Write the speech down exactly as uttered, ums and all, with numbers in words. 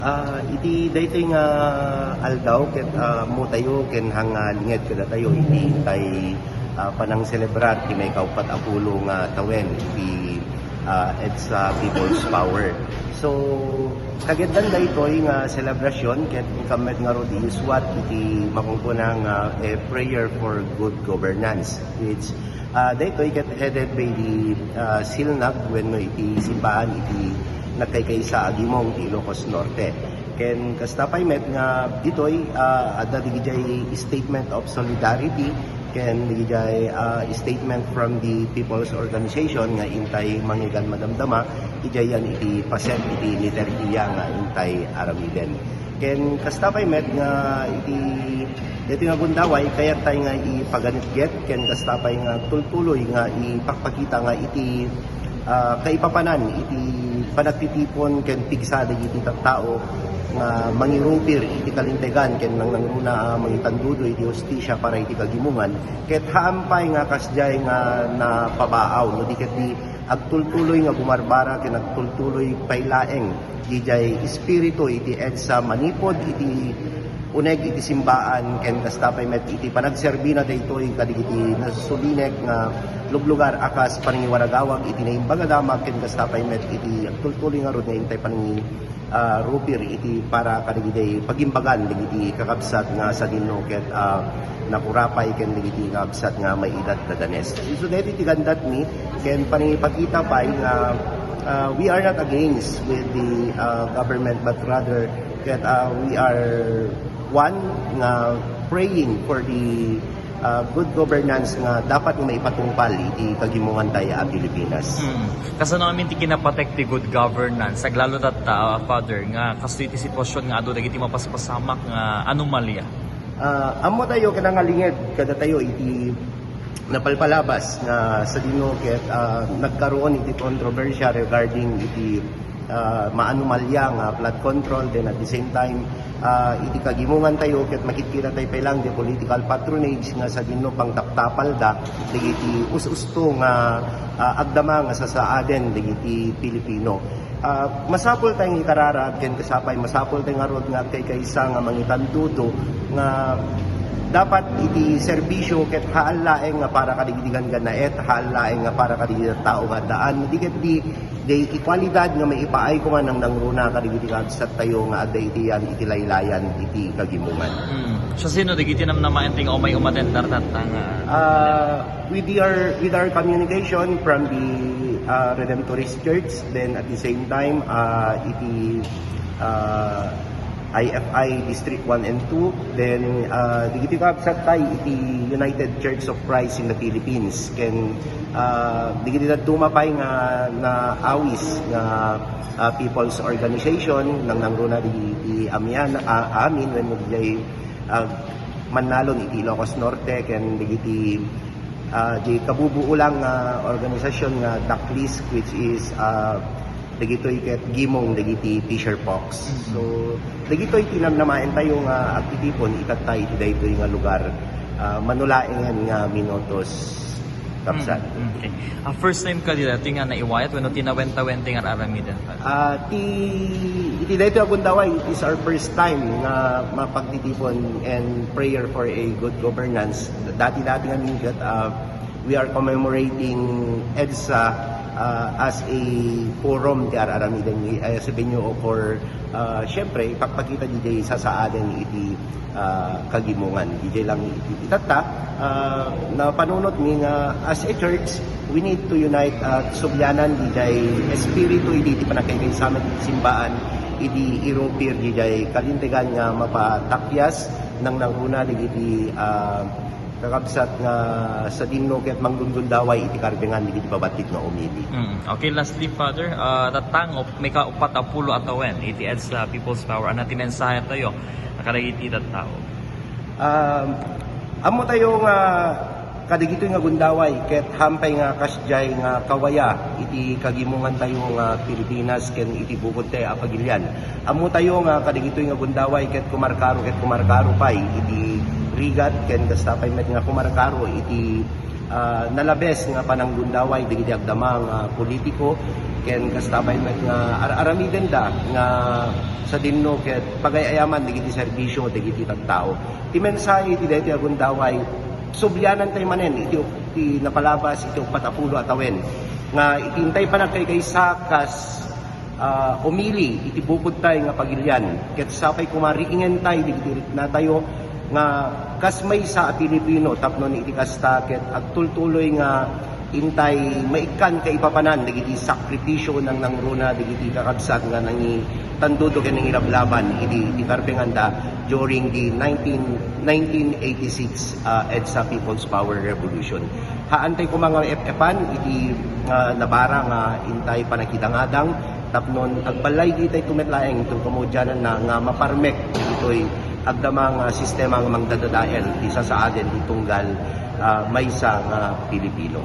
Ah, iti daytoy nga aldaw ket, ah, ammotayo ken hang nga linged kadatayo iti intay, ah, panangselebrar ti maikaupat a pulo nga tawen iti, ah, EDSA People's Power. So, kagiddan daytoy nga selebrasyon ket inka met ngarud iissuat iti makunkuna nga, eh, prayer for good governance, which, ah, daytoy ket headed by the, ah, SILNAG wenno iti simbaan iti nagkaykaysa a gimong ti Ilocos Norte. Ken kasta pay met nga ditoy, ah, adda digidiay statement of solidarity ken digidiay, ah, statement from the People's Organization nga intay mangngeg-an madamdama idiayen iti paset iti liturgia nga intay aramiden. Ken kasta pay met nga iti daytoy nga gundaway, kayat tay nga ipaganetget ken kasta pay nga tultuloy nga ipakpakita nga iti, ah, kaipapanan iti panagtitipon ken pigsa dagiti tattao nga mangirupir iti kalintegan ken nangnangruna a mangitandudo iti hustisia para iti kagimongan, ket haan pay nga kasdiay nga napabaaw no di ket di agtultuloy nga bumarbara ken agtultuloy pay laeng didiay espiritu iti EDSA manipud iti uneg iti simbaan ken kasta pay met iti panagserbina daytoy kadigiti nasulinek nga luglugar a kas panangiwaragawag iti Naimbag a Damag ken kasta pay met iti agtultuloy ngarud nga intay panangi-, ah, rupir iti para kadigiti pagimbagan dagiti kakabsat nga sadino ket, ah, nakurapay ken dagiti kakabsat nga maidat dadanes. So, daytoy ti gandatmi ken panangipakita pay nga, ah, we are not against with the, ah, government, but rather ket, ah, we are one nga praying for the, ah, good governance nga dapat nga maipatungpal iti kagimongan tayo a Pilipinas. Hmm. Kasano amin ti kinapatek ti good governance? Aglalo tatta, ah, Father, nga kastoy ti sitwasyon nga adu dagiti mapaspasamak nga anomalya. Ah, ammo tayo kinangalinged kada tayo iti napalpalabas nga sadino ket, ah, nagkaroon iti kontrobersia regarding iti, ah, maanomalya nga flood control, then at the same time, ah, iti kagimongan tayo ket makitkita tayo pay lang di political patronage nga sadino pangtaptapalda dagiti us-usto nga, ah, agdama nga sasaaden dagiti Pilipino. Ah, masapul tayo nga ikararag ken kasapay, masapul tayo ngarud nga agkaykaysa nga mangitandudo nga dapat iti serbisyo ket haan laeng nga para kadigiti ganggannaet, haan laeng nga para kadigiti tao nga addaan, di ket di, di ikualidad nga maipaay koma nangnangruna kadigiti kabsat tayo nga adda iti yan iti laylayan iti kagimongan. Hmm. Siasino dagiti namnamaen ti nga umay umatendar tatta nga Ah, with your, with our communication from the, ah, Redemptorist Church, then at the same time, ah, iti, ah, I F I District one and two, then, ah, digiti kabsat tayo iti United Church of Christ in the Philippines, ken, ah, digiti dadduma pay nga naawis nga, ah, people's organization, nangnangruna di, di Amian, ah, amin, wenno diay, ah, mannalon iti Ilocos Norte, ken digiti, ah, di kabubuo lang nga organisasyon nga DACLIS, which is, ah, dagitoy ket gimong dagiti fisher folks. Mhm. So, dagitoy ti namnamaen tayo nga agtitipon itatta iti daytoy nga lugar, ah, mano laengen nga minutos, kabsat. Mm, okay. Ah, first time kadi dati nga naiwayat wenno tinawentawen ti nga aramiden? Ah, ti, iti daytoy a gundaway, it is our first time nga mapagtitipon and prayer for a good governance. Dati-dati nga minsan, ah, we are commemorating EDSA, ah, as a forum ti ar-aramiden, as a venue for, ah, syempre, ipakpakita diay sasaaden iti, ah, kagimongan. Diay lang iti, itatta, ah, napanunot mi nga as a church, we need to unite at sublianan diay espiritu iti, iti panagkaykaysa met iti simbaan, iti irupir diay kalintegan nga mapatakyas nangnangruna dagiti, ah, kakabsat nga sadino ket manggundundaway iti karbengan dagiti pabattit nga umili. Mm. Okay, lastly, Father, ah, tatta nga maikaupat a pulo a tawen iti EDSA People's Power. Ania ti mensahe tayo kadagiti tattao? Um, ammo tayo nga kadagitoy nga gundaway ket haan pay nga kasdiay nga kawaya iti kagimongan tayo nga Pilipinas ken iti bukod tayo a pagilian. Ammo tayo nga kadagitoy nga gundaway ket kumarkaro ket kumarkaro pay iti rigat ken kasta pay met nga kumarkaro iti ah, nalabes nga pananggundaway dagiti agdama nga politiko, ken kasta pay met nga ar-aramidenda nga sadinno ket pagay-ayaman dagiti serbisio dagiti tattao. Ti mensahe iti daytoy a gundaway, sublianantay manen iti, iti napalabas iti uppat a pulo a tawen nga iti intay panagkaykaysa kas ah, umili iti bukodtay nga pagilian, ket sapay koma riingentayo dagiti riknatayo nga kas maysa a Pilipino tapno iti kasta ket agtultuloy nga intay maikkan kaipapanan dagiti sakripisio nangnangruna dagiti kakabsat nga nangitandudo ken nangilablaban iti, iti karpenganda during the nineteen, nineteen eighty-six, ah, EDSA People's Power Revolution. Haantay koma nga ep-epan iti, ah, nabara nga intay panakidangadang tapno agballay ditoy met laeng iti kamudiananna nga maparmek ditoy agdama nga sistema nga mangdadadael iti sasaaden iti tunggal, ah, maysa nga Pilipino.